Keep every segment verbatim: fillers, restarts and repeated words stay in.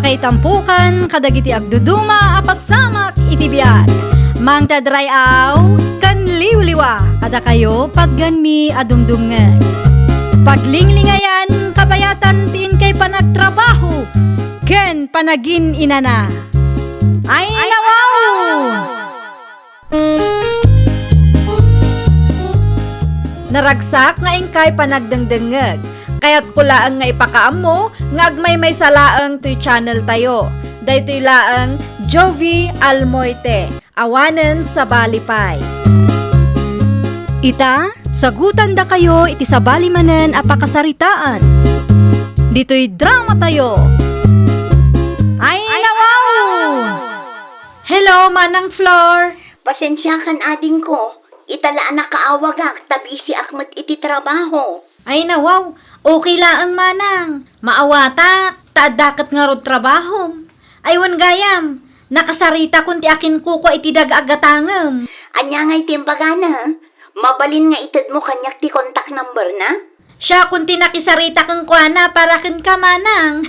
Ay tampukan kadagiti agduduma a pasamak iti biag. Mangted ray-aw ken liwliwa kadakayo patgenmi a dumdumngeg. Paglinglingayan, kabayatan ti inkay panagtrabaho ken panagin-inana. Ay, nawaw! Naragsak nga inkay panagdengdengngeg. Kayatko laeng nga ipakaammo nga agmaymaysa laeng toy channel tayo. Daytoy laeng Jovie Almoite, awanen sabali pay. Ita, sagutandakayo iti sabali manen a pakasaritaan. Ditoy drama tayo. Ay, nawaw! Hello, Manang Flor! Pasensiakan, adingko. Ita la a nakaawagak ta bisiak met iti trabaho. Ay, nawaw. Okay laeng, Manang. Maawatak, ta adda ket ngarud trabahom. Ay, wen gayam, nakasaritakon ti akinkukua iti daga a gatangem. Ania ngay ti imbagana? Mabalin nga itedmo kaniak ti contact number na? Siakon ti nakisarita kenkuana para kenka, Manang.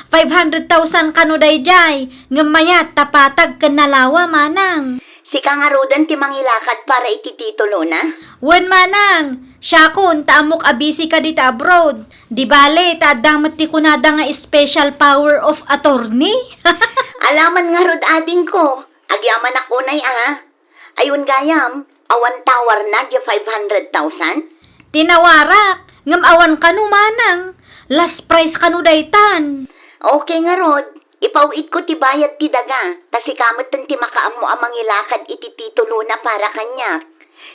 Five hundred thousand kano daydiay, ngem mayat ta patag ken nalawa, Manang. Sika ngaruden ti mangilakad para iti titulona? Wen, Manang. Siakon, ta ammok a busy ka dita abroad. Di bale, ta adda met ti kunada nga special power of attorney. Alaman ngarud, adingko. Agyamanak unay, a. Ay, wen gayam, awan tawarna diay five hundred thousand? Tinawarak, ngem awan kano, Manang. Last price kano daytan. Okay ngarud, ipaw-itko ti bayad ti daga, ta sika metten ti makaammo a mangilakad iti titulona para kaniak.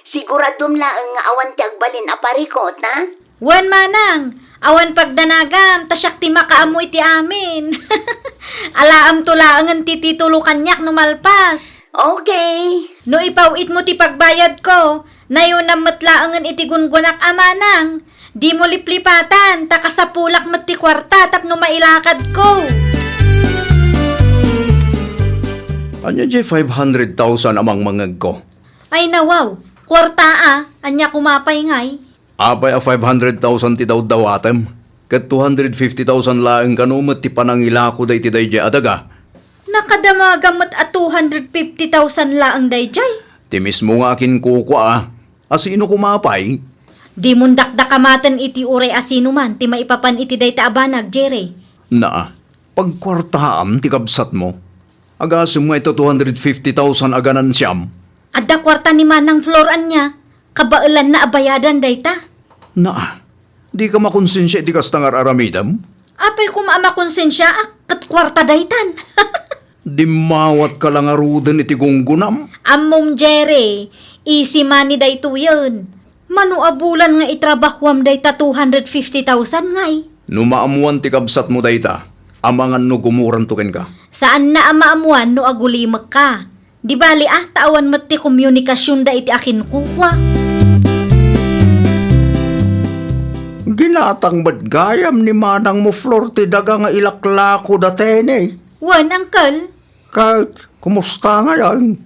Siguraduem laeng nga awan ti agbalin a parikut, a? Wen, Manang, awan pagdanagam, ta siak ti makaammo iti amin. Alaamto laengen ti titulo kaniak no malpas. Okay. No ipaw-itmo ti pagbayadko, nayonam met laengen iti gungunak a, Manang. Dimo liplipatan, ta kasapulak met ti kuarta tapno mailakadko. Ania diay five hundred thousand a mangmangegko? Ay, nawaw, kuarta a, ania koma pay ngay? Apay a five hundred thousand ti dawdawatem, ket two hundred fifty thousand laeng kano met ti panangilako daydi daydiay a daga? Nakadamagam met a two hundred fifty thousand laeng daydiay. Ti mismo nga akinkukua, a. A sino koma pay? Dimon dakdakamaten iti uray a sino man ti maipapan iti dayta a banag, Jerry. Naa, pagkuartaam ti kabsatmo. Agasem nga ita two hundred fifty thousand a ganansiam. Adda kuarta ni Manang Flor ania, kabaelanna a bayadan dayta. Naa, dika makonsensia iti kasta nga ar-aramidem? Apay koma a makonsensiaak ket kuarta daytan? Dimmawatka la ngaruden iti gunggonam. Ammom, Jerry, easy money daytoyen. Mano a bulan nga itrabahoam dayta two hundred fifty thousand ngay? No maammoan ti kabsatmo dayta, amangan no gumuranto kenka. Saanna a maammoan no agulimekka. Di bali a, ta awan met ti komunikasionda iti akinkukua. Ginatang met gayam ni manangmo Flor ti daga nga ilaklako datene. Wen, Uncle. Ket, kumusta ngayon?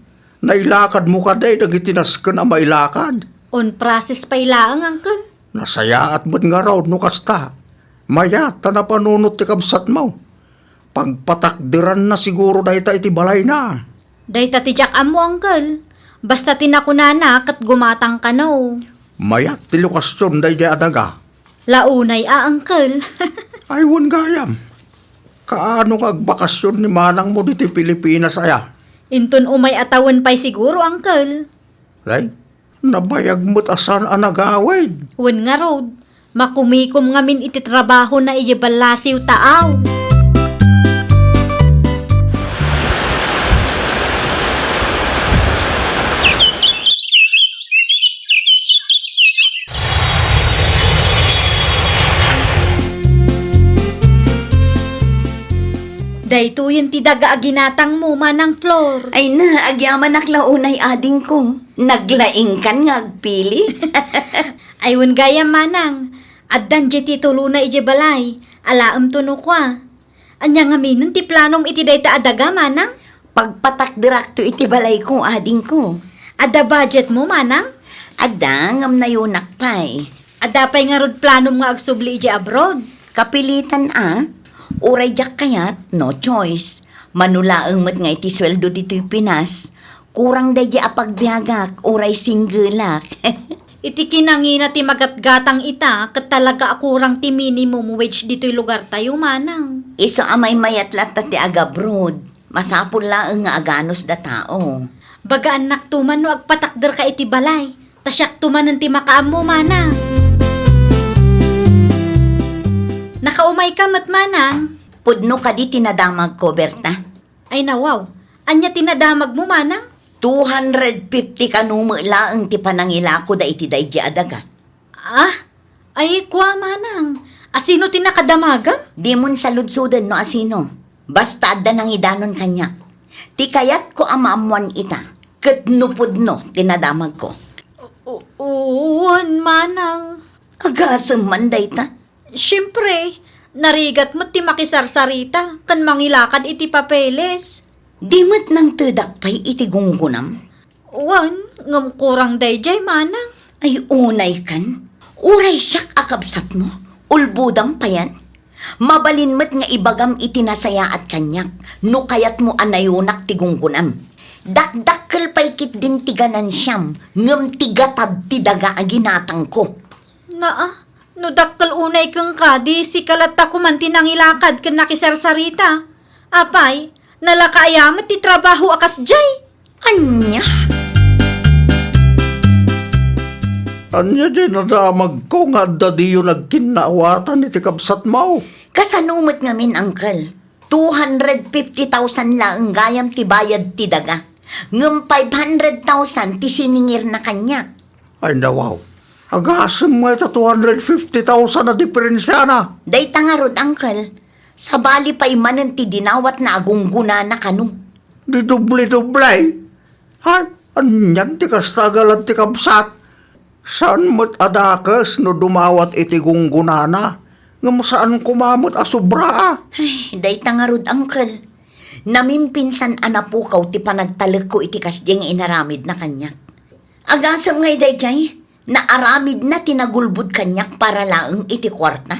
Nailakadmo kadi dagiti nasken a mailakad? On process pay laeng, Uncle. Nasayaat met ngarud no kasta. Mayat ta napanunot ti kabsatmo. Pagpatakderanna siguro dayta iti balayna. Dayta ti diak ammo, Uncle. Basta ti nakunana ket gumatang kano. Mayat ti lokasion daydiay a daga. Launay a, Uncle. Ay, wen gayam. Kaano nga agbakasion ni manangmo ditoy Pilipinas aya? Inton umay a tawen pay siguro, Uncle. Ay, nabayag met a saan a nagawid. Wen ngarud, makumikom ngamin iti trabahona idiay ballasiw taaw. Daytoyen ti daga a ginatangmo, Manang Flor. Ay na, agyamanak la unay, adingko. Naglaingkan nga agpili. Ay, wen gayam, Manang. Addan diay titulona idiay balay. Alaemto no kua. Ania ngaminen ti planom iti dayta a daga, Manang? Pagpatakderakto iti balayko, adingko. Adda budgetmo, Manang? Adda, ngem nayonak pay. Adda pay ngarud planom nga agsubli idiay abroad? Kapilitan a. Uray diak kayat, no choice. Mano laeng met nga iti sueldo ditoy Pinas, kurang daydi a pagbiagak, uray singgelak. Iti kinangina ti magatgatang ita, ket talaga a kurang ti minimum wage ditoy lugartayo, manang. Isu a maymayat latta ti agabroad. Masapul laeng nga aganus da tao. Bagaannak tuman no agpatakderka iti balay. Ta siakto manen ti makaammo, manang. Nakaumayka met, manang. Pudno kadi ti nadamagko, Berta? Ay, nawaw. Ania ti nadamagmo, manang? Two hundred fifty kano met laeng ti panangilako da iti daydi a daga. Ah? Ay, kua, manang. Asino ti nakadamagam? Dimon saludsoden no asino. Basta adda nangidanon kaniak. Ti kayatko a maammoan ita, ket no pudno ti nadamagko. U-, u-, wen, manang. Agasem man dayta. Siempre, narigat met ti makisarsarita ken mangilakad iti papeles. Di met nangtedak pay iti gunggunam? Wen, ngem kurang daydiay, manang. Ay, unay kan. Uray siak a kabsatmo, ulbodam payen. Mabalin met nga ibagam iti nasayaat kaniak no kayatmo a nayonak ti gunggunam. Dakdakkel pay ketdin ti ganansiam, ngem ti gatad ti daga a ginatangko. Naa, no dakkel unay kenka, di sika latta koman ti nangilakad ken nakisarsarita. Apay, nalaka aya met ti trabaho a kasdiay? Ania? Ania diay nadamagko nga adda diyo nagkinnaawatan iti kabsatmo? Kasano met ngamin, uncle? Two hundred fifty thousand laeng gayam ti bayad ti daga. Ngem five hundred thousand ti siningirna kaniak. Ay, nawaw. Agasem nga ita two hundred fifty thousand a diferensiana. Dayta ngarud, uncle. Sabali pay manen ti dinawatna a gunggunana kano. Di doble-doble? Ha? Anian ti kasta a galad ti kabsat? Saan met a dakes no dumawat iti gunggunana, ngem saan koma met a sobra a? Ay, dayta ngarud, uncle. Namimpinsan a napukaw ti panagtalekko iti kasdiay nga inaramidna kaniak. Agasem ngay daydiay, naaramidna ti nagulbod kaniak para laeng iti kuarta.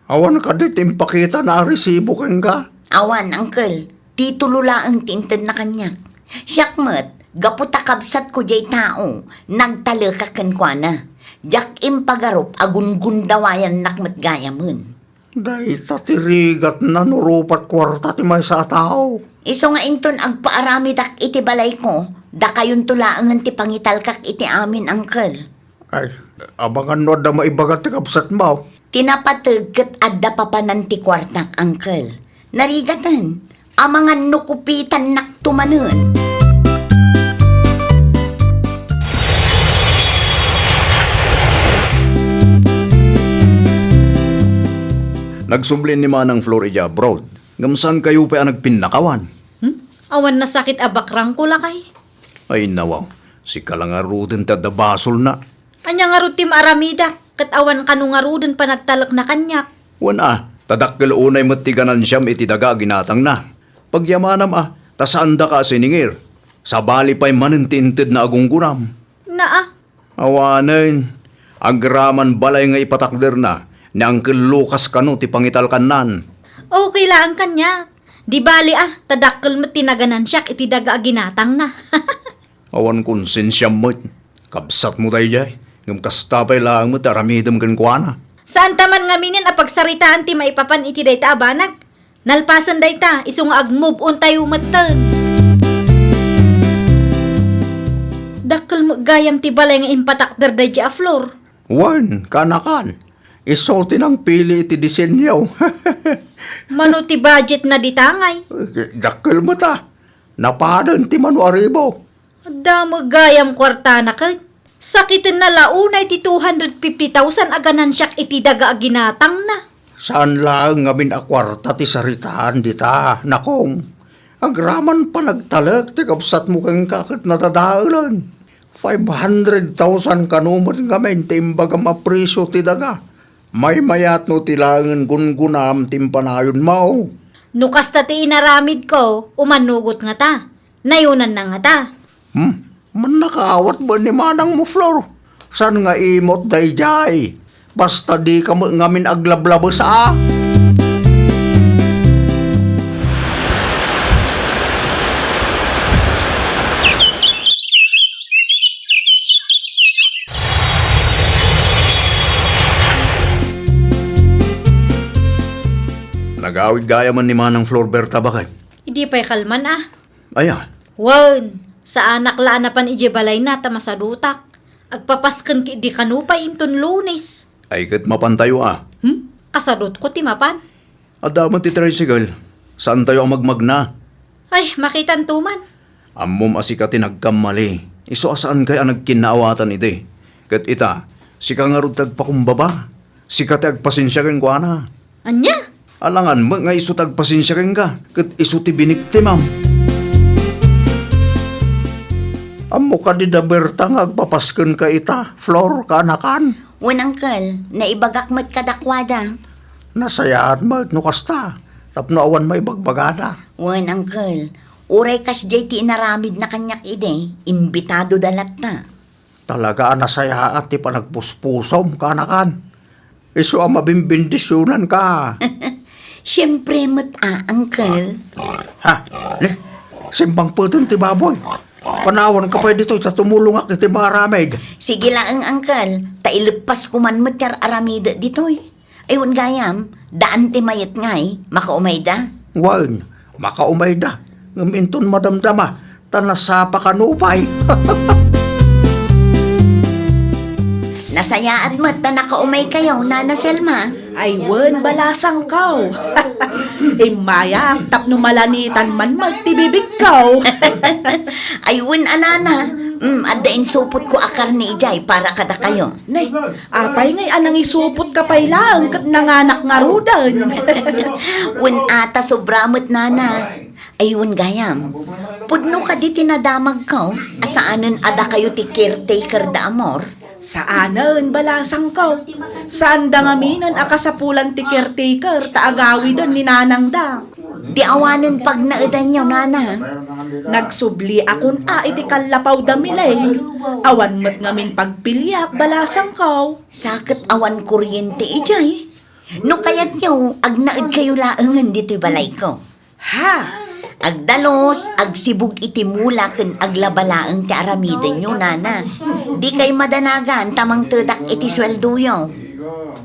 Awan kadi ti impakitana a resibo kenka? Awan, uncle. Titulo laeng ti intedna kaniak. Siak met, gapu ta kabsatko diay tao, nagtalekak kenkuana. Diak impagarup a gungundawayannak met gayamen. Dayta ti rigatna no rupat kuarta ti maysa a tao. Isu nga inton agpaaramidak iti balayko, dakayonto laengen ti pangitalkak iti amin, uncle. Ay, abangan no adda maibaga ti kabsatmo. Ti napateg ket adda papanan ti kuartak, uncle. Narigaten, amangan no kupitannakto manen. Nagsubli ni Manang Flor idiay abroad, ngem saan kayo pay a nagpinnakawan? Hmm? Awan nasakit a bakrangko, lakay. Ay, nawaw. Sika la ngaruden ti adda basolna. Ania ngarud ti maaramidak, ket awan kano ngaruden panagtalekna kaniak? Wen a, ta dakkel unay met ti ganansiam iti daga a ginatangna. Pagyamanam a, ta saandaka a siningir. Sabali pay manen ti intedna a gunggonam. Naa. Awanen, agraman balay nga ipatakderna, ni Uncle Lucas kano ti pangitalkannan. Okay laeng kaniak. Di bali a, ta dakkel met ti naganansiak iti daga a ginatangna. Awan konsensiam met. Kabsatmo daydiay, ngem kasta pay laeng met ti aramidem kenkuana. Saanta man ngaminen a pagsaritaan ti maipapan iti dayta a banag. Nalpasen dayta, isu nga ag-move on tayo metten. Dakkel met gayam ti balay nga impatakder daydiay a floor. Wen, kaanakan. Isu ti nangpili iti disenyo. Mano ti budgetna dita ngay? Dakkel met a. Napaden ti mano a ribo. Adda met gayam kuartana ket. Sakitenna la unay ti two hundred fifty thousand a ganansiak iti daga a ginatangna. Saan laeng ngamin a kuarta ti saritaan dita, Nakong. Agraman panagtalek ti kabsatmo kenka ket nadadaelen. Five hundred thousand kano met ngamin ti imbagam a presio ti daga. Maymayat no ti laengen gunggonam ti impanayonmo. No kasta ti inaramidko, umanugot ngata. Nayonanna ngata. Hmm? Mannakaawat met ni manangmo, Flor. Saan nga imot daydiay? Basta dika met ngamin aglablabes a. Nagawid gayamen ni Manang Flor Berta baket. Idi pay kalman a. Aya? Wen, saanak la a napan idiay balayna ta masadutak. Agpapasken ketdi kano pay inton Lunes. Ay ket mapantayo a. Hmm? Kasadutko ti mapan. Adda met ti tricycle. Saantayo a magmagna. Ay, makitanto man. Ammom a sika ti nagkammali. Isu a saankay a nagkinnaawatan idi. Ket ita, sika ngarud ti agpakumbaba. Sika ti agpasensia kenkuana. Ania? Alangan met nga isu ti agpasensia kenka, ket isu ti biniktimam. Ammo kadi da Berta nga agpapaskenka ita, Flor, kaanakan? Wen, Uncle, naibagak met kadakuada. Nasayaat met no kasta, tapno awan maibagbagada. Wen, Uncle, uray kasdiay ti inaramidna kaniak idi, imbitado da latta. Talaga a nasayaat ti panagpuspusom, kaanakan. Isu a mabimbendisionanka. Siempre met a, Uncle. Ha? Ne? Simbangpeten ti baboy. Panawanka pay ditoy ta tumulongak iti maaramid. Sige laeng, Uncle. Ta ileppasko man met ti ar-aramidek ditoy. Ay, wen gayam, daan ti mayat ngay, makaumayda? Wen, makaumayda. Ngem inton madamdama, ta nasapa kano pay. Nasayaat met ta nakaumaykayo, Nana Selma. Ay, wen, balasangko. Immayak tapno malanitan man met ti bibigko. Ay, wen a, Nana. Mm, adda insupotko a karne idiay para kadakayo. Nay, apay ngay a nangisupotka pay laeng ket nanganak ngaruden? Wen a, ta sobra met, Nana. Ay, wen gayam. Pudno kadi ti nadamagko a saanen a dakayo ti caretaker da Amor? Saanen, balasangko. Saanda ngaminen a kasapulan ti caretaker ta agawiden ni nanangda. Di awanen pagnaedanyo, Nana. Nagsubliakon a iti kallapaw da Milen. Awan met ngamin pagpiliak, balasangko. Sa ket awan kuryente idiay. No kayatyo, agnaedkayo laengen ditoy balayko. Ha? Agdalus, agsibug iti mula ken aglaba laeng ti aramidenyo, Nana. Dikay madanagan ta mangtedak iti sueldoyo.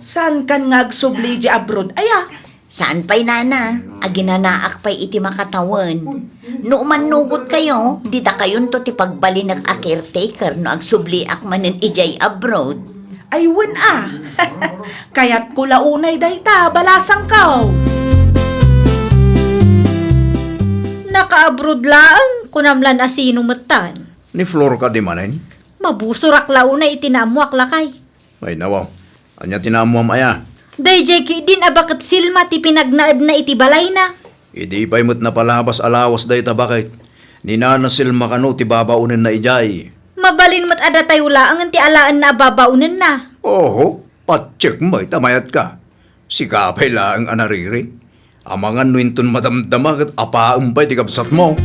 Saankan nga agsubli idiay abroad, aya? Saan pay, Nana, aginanaak pay iti makatawen. No umannugotkayo, didakayonto ti pagbalinek a caretaker no agsubliak manen idiay abroad. Ay, wen a. Kayatko la unay dayta, balasangko. Naka-abroad laeng, kunam lan a sino metten. Ni Flor kadi manen? Mabusorak la unay iti naammoak, lakay. Ay, nawaw. Ania ti naammoam aya? Daydiay ketdin a baket Selma ti pinagnaedna iti balayna. Idi pay met napalabas a lawas dayta baket, ni Nana Selma kano ti babaonenna idiay? Mabalin met a datayo laengen ti alaenna a babaonenna. Oho, patiek met a mayatka. Sika pay laeng a nariri. Amangan no inton madamdama ket apaem pay ti kabsatmo.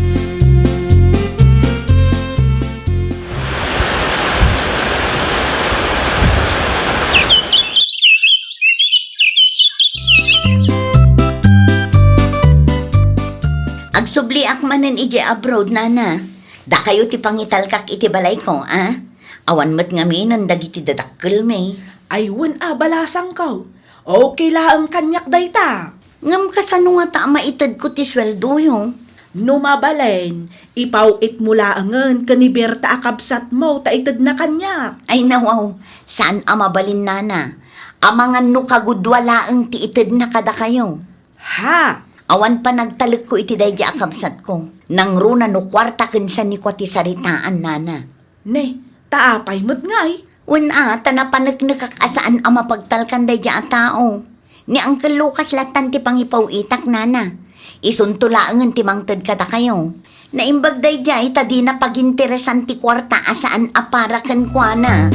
Agsubliak manen idiay abroad, Nana. Dakayo ti pangitalkak iti balayko, a? Awan met ngaminen dagiti dadakkelmi. Ay, wen a, balasangko. Okay laeng kaniak dayta. Ngem kasano ngata a maitedko ti sueldoyo? No mabalin, ipaw-itmo laengen ken ni Berta a kabsatmo ta itedna kaniak. Ay, nawaw, saan a mabalin, Nana. Amangan no kagudua laeng ti itedna kadakayo. Ha? Awan panagtalekko iti daydi a kabsatko. Nangruna no kuarta ken sanikua ti saritaan, Nana. Ne, ta apay met ngay? Wen a, ta napaneknekak a saan a mapagtalkan daydi a tao. Ni Uncle Lucas lattan ti pangipaw-itak, Nana. Isunto laengen ti mangted kadakayo. Naimbag daydiay ta dina paginteresan ti kuarta a saan a para kenkuana.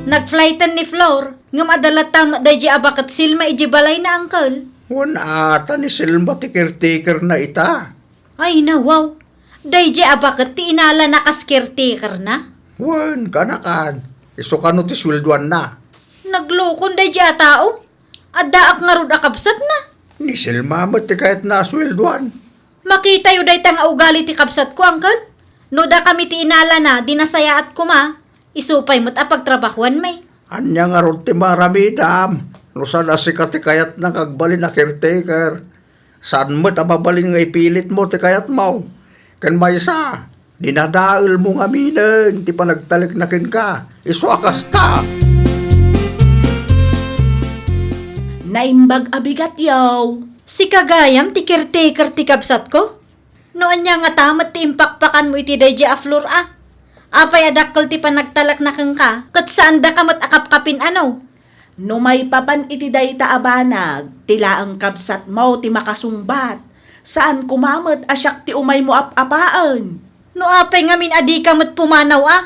Nagflighten ni Flor. Ngem adda latta met daydi a baket Selma idiay balayna, Uncle. Wen a, ta ni Selma ti caretakerna ita. Ay, nawaw. Daydi a baket ti inalana kas caretakerna? Wen, kanakan. Isu kano ti sueldoanna? Naglokon daydi a tao. Addaak ngarud a kabsatna. Ni Selma met ti kayatna a sueldoan. Makitayo dayta nga ugali ti kabsatko, Uncle. No dakami ti inalana, di nasayaat koma, isu pay met a pagtrabahuanmi. Ania ngarud ti maaramidam? No saan a sika ti kayatna nga agbalin a caretaker, saan met a mabalin nga ipilitmo ti kayatmo. Ken maysa, dinadaelmo ngaminen ti panagtalekna kenka. Isu a kasta. Naimbag a bigat, yaw. Sika gayam ti caretaker ti kabsatko? No ania ngata met ti impakpakanmo iti daydi a floor a? Apay a dakkel ti panagtalekna kenka, ket saandaka met a kapkapin a no? No maipapan iti dayta a banag, ti laeng kabsatmo ti makasungbat. Saan koma met a siak ti umaymo ap-apaen. No apay ngamin a dika met pumanaw a?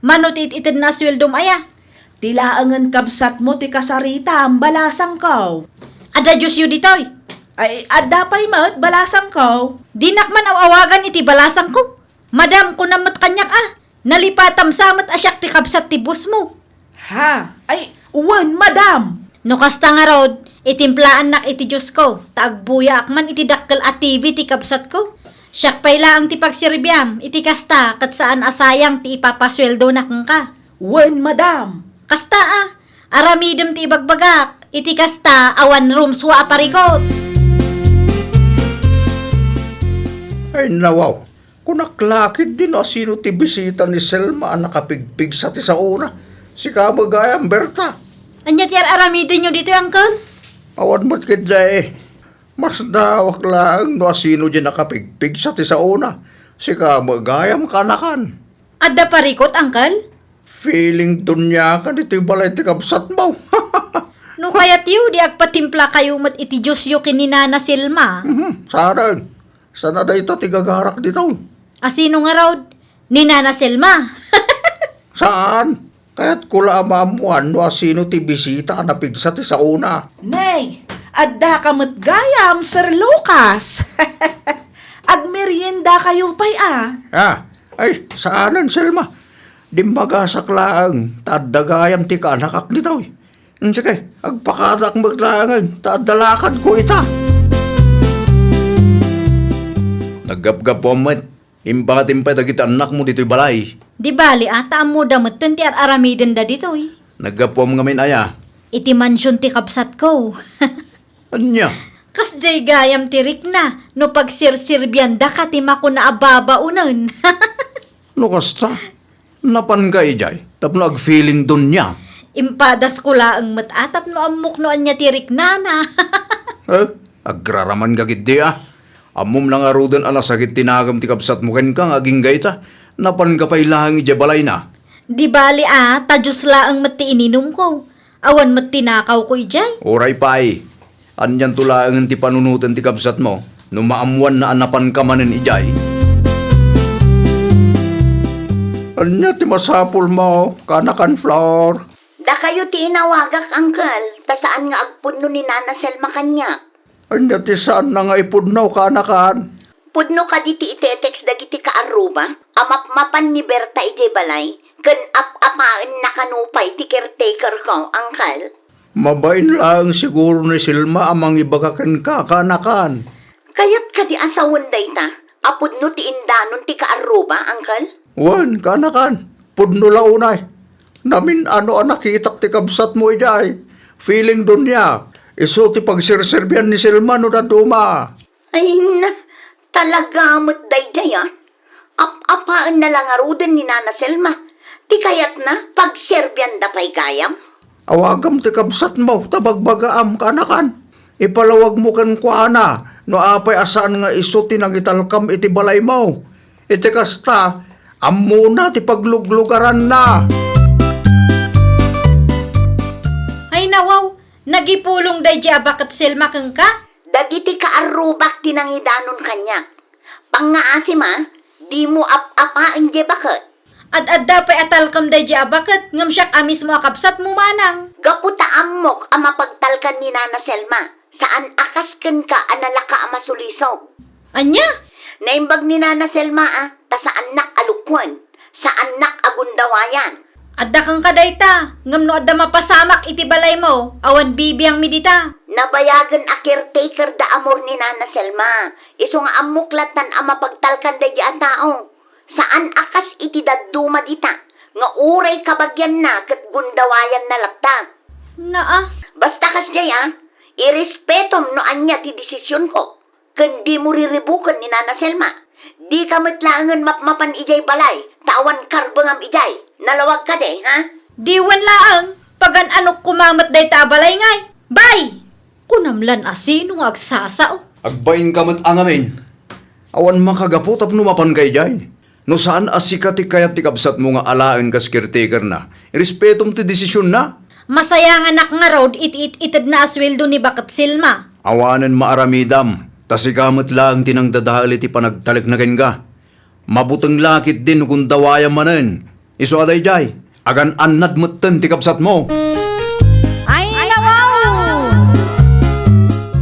Mano ti it-itedna a sueldom aya? Ti laengen kabsatmo ti kasaritam, balasangko. Adda diosyo ditoy? Ay, adda pay met, balasangko. Dinak man aw-awagan iti balasangko. Madam, kunam met kaniak a. Nalipatam sa met a siak ti kabsat ti bossmo. Ha? Ay, wen, madam. No kasta ngarud, itimplaannak iti Diosko, ta agbuyaak man iti dakkel a T V ti kabsatko. Siak pay laeng ti pagserbiam, iti kasta ket saan a sayang ti ipapasueldona kenka. Wen, madam. Kasta a, aramidem ti ibagbagak, iti kasta awan rumsua a parikut. Ay, nawaw. Kunak la ketdi no asino ti bisita ni Selma a nakapigpigsa ti saona. Sika met gayam, Berta. Ania ti ar-aramidenyo ditoy, Uncle? Awan met ketdi. Masdaawak laeng no asino diay nakapigpigsa ti saona. Sika met gayam, kaanakan. Adda parikut, Uncle? Feeling duniakan ditoy balay ti kabsatmo. No kayatyo, di agpatimplakayo met iti diosyo ken ni Nana Selma. Mhm, saan. Saan a dayta ti gagarak ditoy? Asino ngarud? Ni Nana Selma. Saan? Kayatko la a maammuan no asino ti bisita a napigsa ti saona. Nay, addaka met gayam, Sir Lucas. Agmeriendakayo pay a. Ah, ay, saanen, Selma. Dimmagasak laeng, ta adda gayam ti kaanakak ditoy. Sige, agpakadak met laengen, ta adda lakadko ita. Naggapgapuam met, impatim pay dagiti annakmo ditoy balay. Di bali a, ta ammoda metten ti ar-aramidenda ditoy. Naggapuam ngamin aya? Iti mansion ti kabsatko. Ania? Kasdiay gayam ti rikna, no pagserserbiandaka ti makuna a babaonen. No kasta, napanka idiay tapno agfeeling dunia. Impadasko laeng met a tapno ammok no ania ti riknana. Eh, agraramanka ketdi a. Ammom la ngaruden a nasakit ti nagem ti kabsatmo kenka nga agingga ita. Napanka pay laeng idiay balayna. Di bali a, ta Diyos laeng met ti ininumko. Awan met tinakawko idiay. Uray pay. Anianto laengen ti panunoten ti kabsatmo no maammoanna a napanka manen idiay? Ania ti masapulmo, kaanakan Flor? Dakayo ti inawagak, Uncle, ta saan nga agpudno ni Nana Selma kaniak. Ania ti saanna nga ipudno, kaanakan? Pudno kadi ti itetext dagiti kaarruba a mapmapan ni Berta idiay balay ken ap-apaenna kano pay ti caretakerko, Uncle? Mabain laeng siguro ni Selma a mangibaga kenka, kaanakan. Kayat kadi a sawen dayta a pudno ti indanon ti kaarruba, Uncle? Wen, kaanakan. Pudno la unay. Namin-ano a nakitak ti kabsatmo idiay. Feeling dunia. Isu ti pagserserbian ni Selma no dadduma. Ay, na, talaga met daydiay, a. Ap-apaenna la ngaruden ni Nana Selma. Ti kayatna, pagserbianda pay gayam. Awagam ti kabsatmo, ta bagbagaam, kaanakan. Ipalawagmo kenkuana, no apay a saan nga isu ti nangitalkam iti balaymo. Iti kasta, ammona ti pagluglugaranna. Ay, nawaw, nagipulong daydiay a baket Selma kenka? Dagiti kaarrubak ti nangidanon kaniak. Pangngaasim a, dimo ap-apaen diay baket. Ad-adda pay a talkem daydiay a baket, ngem siak a mismo a kabsatmo manang. Gapu ta ammok a mapagtalkan ni Nana Selma, saan a kas kenka a nalaka a masulisog. Ania? Naimbag ni Nana Selma a, ta saannak a lukuen, saannak a gundawayan. Adda kenka dayta, ngem no adda mapasamak iti balaymo, awan bibiangmi dita. Nabayagen a caretaker da amor ni Nana Selma. Isu nga ammok lattan a mapagtalkan daydiay a tao. Saan a kas iti dadduma dita, nga uray kabagianna ket gundawayanna latta. Naa. Basta kasdiay a, irespetom no ania ti desisionko, ken dimo riribuken ni Nana Selma. Dika met laengen mapmapan idiay balay, ta awan karbengam idiay. Nalawag kadi, ha? Diwen laeng, pagan-anok koma met dayta a balay ngay. Bay! Kunam lan a sino nga agsasao. Agbainka met a ngamin. Awan makagapu tapno mapanka idiay. No saan a sika ti kayat ti kabsatmo nga alaen kas caretakerna, irespetom ti desisionna. Masayanganak ngarud iti it-itedna a sueldo ni Baket Selma. Awanen maaramidam, ta sika met laeng ti nangdadael iti panagtalekna kenka. Mabuteng la ketdi no gundawayam manen. Isu a daydiay, agan-annad metten ti kabsatmo. Ay, nawaw!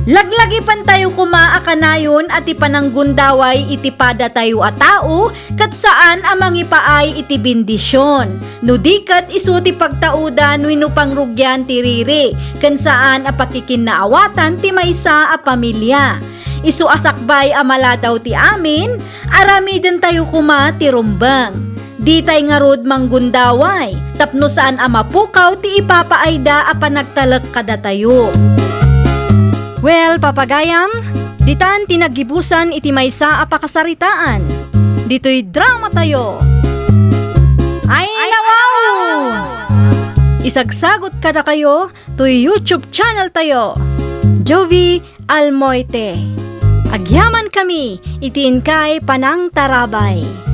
Laglagipantayo koma a kanayon a ti pananggundaway iti padatayo a tao ket saan a mangipaay iti bendision. No di ket isu ti pagtaudan wenno pangrugian ti riri, ken saan a pakikinnaawatan ti maysa a pamilia. Isu a sakbay a maladaw ti amin, aramidentayo koma ti rumbeng. Ditay ngarud manggundaway, tapno saan a mapukaw ti ipapaayda a panagtalek kadatayo. Well, papagayam, ditan ti naggibusan iti maysa a pakasaritaan. Ditoy dramatayo. Ay, nawaw! Isagsagot kadakayo toy YouTube channel tayo, Jovie Almoite. Agyaman kami iti inkay panangtarabay.